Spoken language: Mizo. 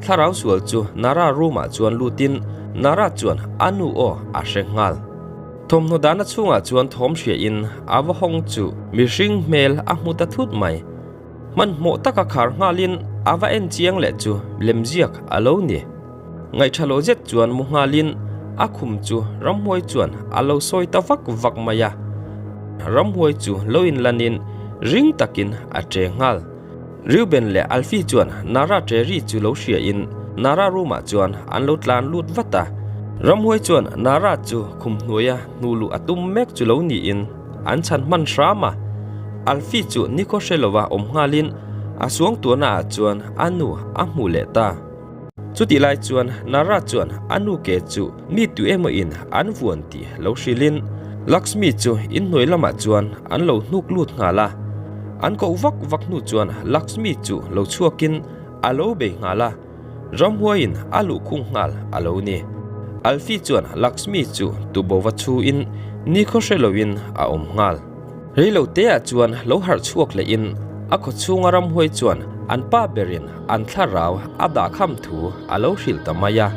Thlarau sual chu Nara room ah chuan lutin Nara chuan a nu aw a hre nghal. Thawmhnaw dahna chhungah chuan thawm hria in a va hawng chu mihring hmel a hmu ta thut mai. Hmanhmawh taka khar nghalin a va en chiang leh chu lemziak a lo ni. Ngaihṭha lo zet chuan mu nghalin a khum chu ramhuai chuan a lo sawi ta vak vak mai a. Ramhuai chu lo inlanin ring takin a ṭe nghal. Reuben leh Alfie chuan Nara ṭe ri chu lo hriain Nara room ah chuan an lo tlan lut vat a. Ramhuai chuan Nara chu khum hnuaia hnu luh a tum mek chu lo niin an chhan hman hram a. Alfie chu nikhaw hre lova awm nghalin a suangtuahna ah chuan a nu a hmu leh ta. Chutih lai chuan Nara chuan a nu ke chu mi tu emaw in an vuan tih lo hrilhin Lakshmi chu inhnuai lamah chuan an lo hnuk lut nghal a. An koh vak vak hnu chuan Lakshmi chu lo chhuakin a lo bei nghal a, ramhuaiin a luhkhung nghal a lo ni. Alfie chuan Lakshmi chu tubo va chhuin nikhaw hre loin a awm nghal. Reilo teah chuan lo harh chhuak lehin a khaw chhunga ramhuai chuan an pa berin an thlarau a dah kham thu a lo hrilh ta mai a.